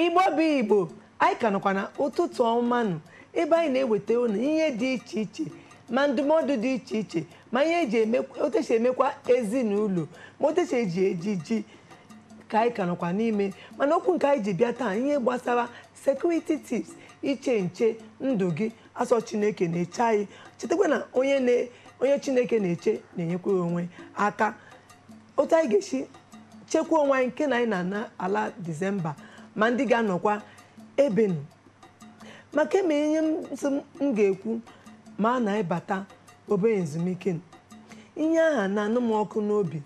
Igbo bụ Igbo, anyị ka nọkwa na ụtụtụ ọmanụ, ebe anyị na-eweta unu ihe dị iche iche, ma ndụmọdụ dị iche iche, ma ihe eji eme, otu esi emekwa ezinụlọ, ma otu esi eji ejiji, ka anyị ka nọkwa n'ime. Mana okwu nke anyị ji bịa taa, ihe gbasara security tips, iche nche ndụ gị. Asọ Chineke na-eche anyị, chetakwa na onye Chineke na-eche na-enyekwa onwe aka. Otu anyị ga-esi chekwa onwe anyị nke na anyị na-ana ala Disemba, ma ndị ga-anọkwa ebenu maka eme ihe nsọ m ga-ekwu ma a na-ebata obere ezumike. Ihe aha na-anụ m ọkụ n'obi,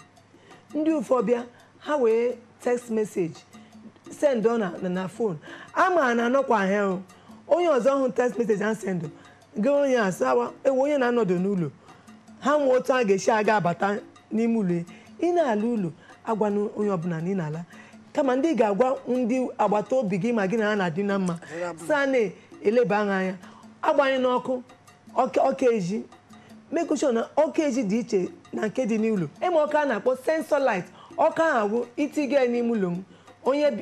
ndị ụfọbịa ha wee text message send ọ na phone, ama na anọkwa ha o. Onye ọzọ hụ text message ha send gị, onye asawa ewe onye na-anọdụ n'ụlọ ha, nwee otu a ga-esi aga abata n'ime ụlọ ya. Ị na-ala ụlọ, agwana onye ọbụla na ị na-ala, kama ndị ga-agwa ndị agbata obi gị ma gị na ha na-adị na mma, saa na-eleba ha anya. Agbanye n'ọkụ ọkụ ezi, make sure na ọkụ ezi dị iche na nke dị n'ụlọ. Eme ọkụ a na-akpọ sensor light, ọkụ ahụ bụ itiga ya n'ime ụlọ m,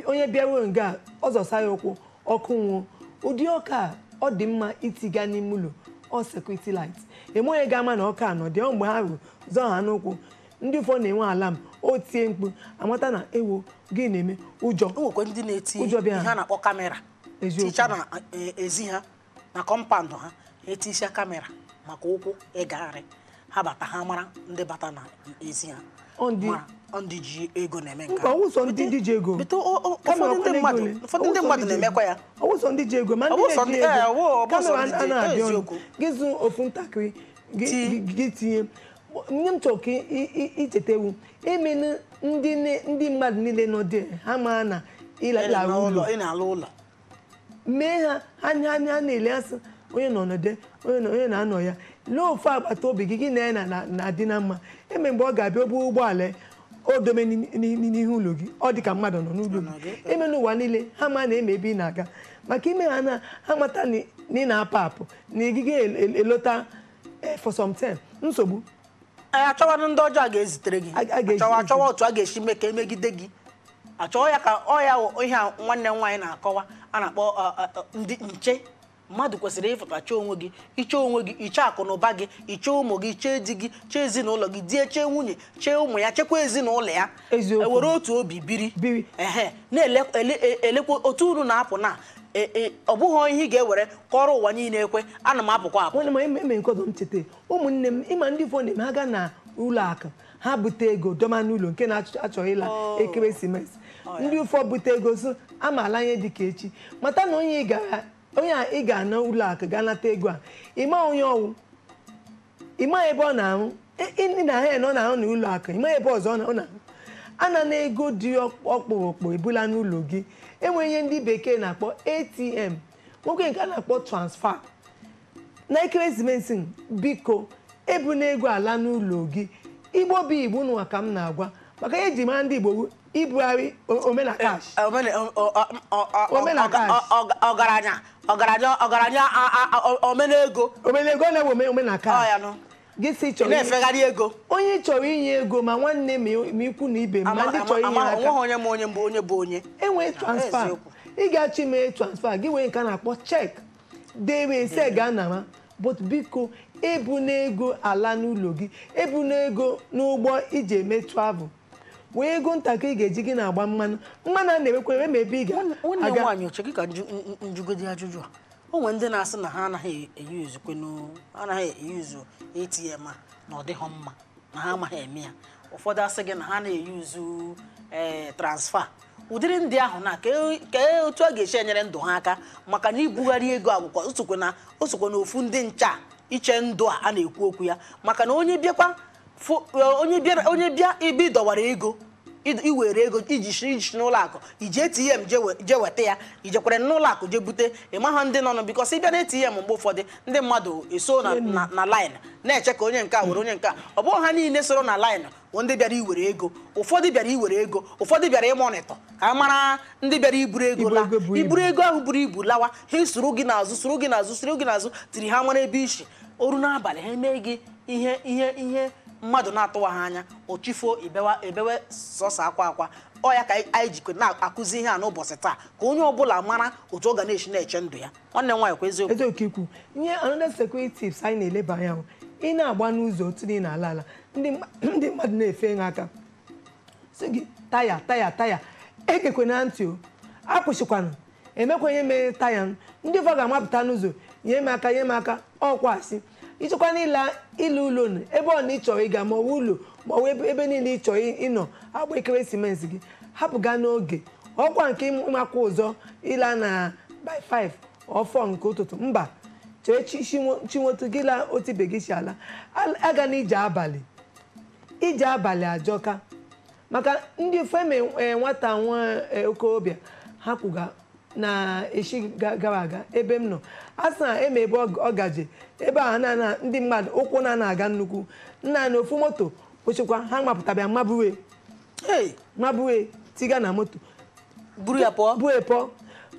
onye bịaruo nga ọzọsa ya ụkwụ, ọkụ nwụọ. Ụdị ọkụ a ọ dị mma itiga n'ime ụlọ, ọ security light. Eme onye ga-ama na ọkụ a nọ dị ọ mgbe ha ruru zọọ ha n'ụkwụ. Ndị ụfọdụ na-enwe alarm, o tie mkpu, amata na ewo gị na-eme ụjọ. O nwekwa ndị na-eti Ụjọ bịa. ihe a na-akpọ camera. Eziokwu. Ticha na ezi ha na compound ha, etisia camera maka ụkwụ ịgagharị ha bata, ha mara ndị bata na ezi ha. Mara ọ ndị ji ego na-eme nke Mba, a. ọwụsọ ndị ji ego. Bete Kama ụfọdụ ndị ọkwa na ego mmadụ ole? ụfọdụ ndị Ọwụsọ mmadụ ndị ji na-emekwa ya. ego. Ọwụsọ ndị ji ego, ma ndị Ọwụsọ na-eji ee, ego. ọ bụ sọ Camera ndị a ji- na-abịa ọnụ. eziokwu. Gị zụ ofu ntakịrị Tii. gị tinye. Nye m chọrọ ka icheta ewu emenu ndị mmadụ niile nọ dị ha maa na Ị ịlara na-ala ụlọ. ụlọ, ị na-ala ụlọ. Mee ha anya anya na-ele asị onye nọ n'ode, onye na-anọ ya. Lee ofu agbata obi gị, gị na ya na-adị na mma. Eme mgbe ọ ga-abịa obu ụgbọala ya, o dome n'ihu ụlọ gị, ọ dị ka mmadụ nọ n'ụlọ gị. Eme n'ụwa niile ha ma na-eme ebe ị na-aga, maka ime ha na ha mata na ị na-apụ apụ na ị elota for some time, nsogbu. Ee, achọwa ndị ọjọọ a ga-ezitere gị. A ga-ezi- Achọwa otu a ga-esi mee ka emegide gị, achọwa ya ka ọ ya wụ ihe a nwanne m nwaanyị na-akọwa a na-akpọ ndị nche. Mmadụ kwesịrị ịfụta chọọ onwe gị, iche onwe gị, iche akụ na ụba gị, iche ụmụ gị, chee di gị, chee ezinụlọ gị, die chee nwunye, chee ụmụ ya, chekwa ezinụlọ ya. Eziokwu. Ewere otu obi biri. Biri. Ehe, na-elekwa otu unu na-apụ na ọ bụghị ihe ị ga-ewere kọrọ ụwa niile ekwe ana m apụkwa apụ. Nwanne m, eme nke ọzọ m cheta, ụmụnne m, ịma ndị fọ na-eme, ha gaa na ụlọ akụ, ha bute ego dọma n'ụlọ nke na-achọ ịla ekeresimesi. Ndị ụfọ bute ego so amaala ihe dị ka echi, mata na onye ị gara, onye a ị ga-ana ụlọ akụ gaa nata ego a, ịma onye ọwụ, ịma ebe ọ na-ahụ ị na ha na ọ na-ahụ na ụlọ akụ, ịma ebe ọzọ ọ na-ahụ ana na ego dị ọkpụrụkpụ ebula n'ụlọ gị. Enwe ihe ndị bekee na-akpọ ATM, nwoke nke a na-akpọ transfer. Na ekeresimesi, biko, ebuna ego ala n'ụlọ gị. Igbo bụ Igbo nwa ka m na-agwa, maka ihe eji mara ndị Igbo bụ ibugharị omena cash. Omena cash. Ọgaranya omena ego. Omena ego na-ewe omena Ọ cash. ya nụ. Gị si Ị chọrọ na-efegharị ego. Onye chọrọ inye ego, ma nwanne ma ikwu na ibe, ma ndị chọrọ inye aka. Onweghị onye ma onye bụ onye bụ onye. Enwee transfer. Eziokwu. Ị ga-achọ ime transfer gị, wee nke a na-akpọ cheque dewe ese ga na but biko, ebu n'ego ala n'ụlọ gị, ebu n'ego n'ụgbọ iji eme travel, wee ego ntakịrị ị ga-eji gị na-agba mmanụ mmanụ a na-enwekwa eme ebe ị Nwanne m ga-aga. nwaanyị, oche gị ka njugodi ajụjụ a. O nwere ndị na-asị na ha anaghị eyuzu kwenu, anaghị eyuzu ATM a, na ọ dịghọ mma, na ha amaghị eme ya. Ụfọdụ asị gị na ha na-eyuzu transfer. Ụdịrị ndị ahụ na ka otu a ga-esi enyere ndụ ha aka, maka na ibugharị ego agwụkwa o sokwa na ofu ndị ncha iche ndụ a a na-ekwu okwu ya, maka na onye bịakwa onye bịara, onye bịa ebe ị dọwara ego, iwere ego iji shi n'ụlọ akụ, iji ATM je weta ya, ijekwere n'ụlọ akụ je bute, ịma ha ndị nọ nụ, because ịbịa na ATM mgbe ụfọdụ ndị mmadụ eso na line na-eche ka onye nke a were, onye nke a. Ọ bụghị ha niile soro na line bụ ndị bịara iwere ego. Ụfọdụ bịara iwere ego, ụfọdụ bịara ịmonitor ka a mara ndị bịara iburu ego Ibu laa. ego buru ibu. Iburu ego ahụ buru ibu lawa, ha esoro gị n'azụ, soro gị n'azụ, soro gị n'azụ, tiri ha mara ebe isi oru n'abalị, ha emee gị ihe mmadụ na-atụwa ha anya, ochifo ibewa ebewe sọsọ akwa akwa. Ọ ya ka anyị jikwa na-akụzi ihe a n'ụbọchị taa, ka onye ọbụla mara otu ọ ga na-esi na-eche ndụ ya. Nwanne m nwaanyị, kwa eziokwu? Eziokwu ikwu ihe. Another security tips anyị na-eleba anya bụ ị na-agba n'ụzọ otu niile ala ala, ndị mmadụ na-efe ha aka, sị gị taya, taya, taya. Ekekwe na ntị o, akwụsịkwanụ emekwa ihe mere taya m. Ndị ụfọdụ ga-amapụta n'ụzọ, nye m aka, nye m aka. Ọkwa asị ịchọkwana ịla ịla ụlọ nụ, ebe ọ na ị chọrọ ịga, ma ọ bụ ụlọ, ma ọ bụ ebe niile ị chọrọ ịnọ agba ekeresimesi gị, hapụ gaa n'oge. Ọkwa nke ịmakwa ụzọ ịla na by 5 or 4 nke ụtụtụ, mba, chee chinwotu gị la otu ibe gị si ala. Aga n'ije abalị, ije abalị ajọka, maka ndị feme nwata nwa okorobịa ha kwuga na echi gara aga ebe m nọ, a sị na eme ebe ọ gaje ebe a na ndị mmadụ ụkwụ na na-aga nnukwu nna na ofu moto kwụsịkwa ha, mapụtabịa mabue. Hey, mabue tiga na moto. Buru ya pụọ. Bụ pụọ.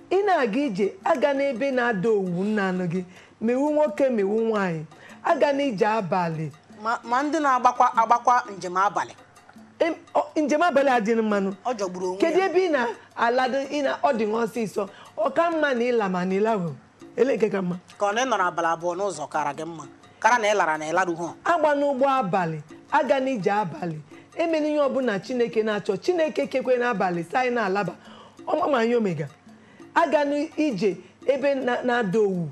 Ị na-aga ije, aga n'ebe na-ada owu nna anụ gị, mewu nwoke, mewu nwaanyị, aga n'ije abalị. Ma ndị na-agbakwa agbakwa njem abalị. Njem abalị adịghị mmanụ. Ọ jọgburu onwe Kedu ya. ebe ị na-alado ị na ọ dị ọsịsọ? Ọ ka mma na ịla ma na ịlahụ ele nke ka mma. Ka ọ na ị nọrọ abalị 2 n'ụzọ kara gị mma kara na ị lara na ịlaruhu. Agba n'ụgbọ abalị, aga n'ije abalị, emena ihe ọbụla Chineke na-achọ. Chineke kekwe n'abalị si anyị na-alaba ọma ma anyị omega. Aga n'ije ebe na-ada owu,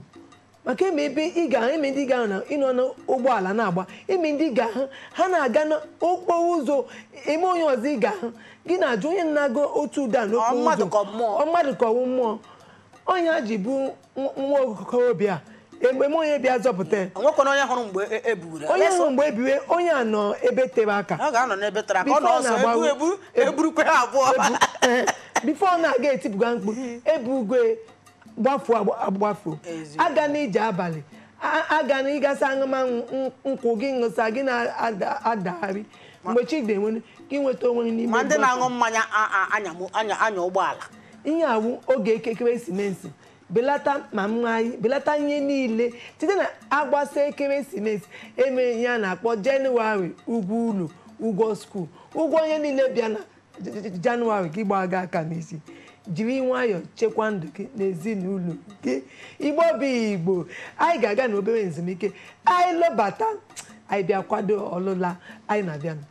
maka eme ebe ị ga eme ndị ga na ịnọ n'ụgbọala na-agba, eme ndị ga-ahụ ha na-aga n'okporo ụzọ, eme onye ọzọ ị ga-ahụ gị na-ajụ onye na-aga otu ụda n'okporo Ọ mmadụ ụzọ. ka ọ mmụọ? Ọ mmadụ ka ọ mmụọ. Onye ha ji bụ nwa okorobịa eme onye bịa zọpụta ya. Onwekwana onye hụrụ mgbe e buru ya. Onye hụrụ mgbe ebiwe onye a nọ ebe tere aka. Ọ ga-anọ n'ebe tara aka ọ Before nọ ọsọ na-agbaru- ebu ebu eburukwa ya abụọ. Before ọ na-aga etipụga mkpu, ebugwe gbafuo agbafuo. Eziokwu. Aga n'ije abalị, aga na ịgasa aṅụma nkwụ gị ṅụsa gị na-adagharị mgbe chi ga-enwe gị nweta onwe gị n'ime Ma ndị bọtụlụ. na-aṅụ mmanya anya ụgbọala. Ihe awụ oge ekeresimesi, belata ma mmanya, belata ihe niile site na agbasa ekeresimesi, emere ihe a na-akpọ Jenụwarị ụgwọ ụlọ, ụgwọ school, ụgwọ ihe niile bịa na Jenụwarị gị gbaga aka n'isi. Jiri nwayọọ chekwaa ndụ gị na ezinụlọ gị. Igbo bụ Igbo, anyị ga-aga n'obere ezumike. Anyị lọbata, anyị bịa kwado ọlụla anyị na-abịanụ.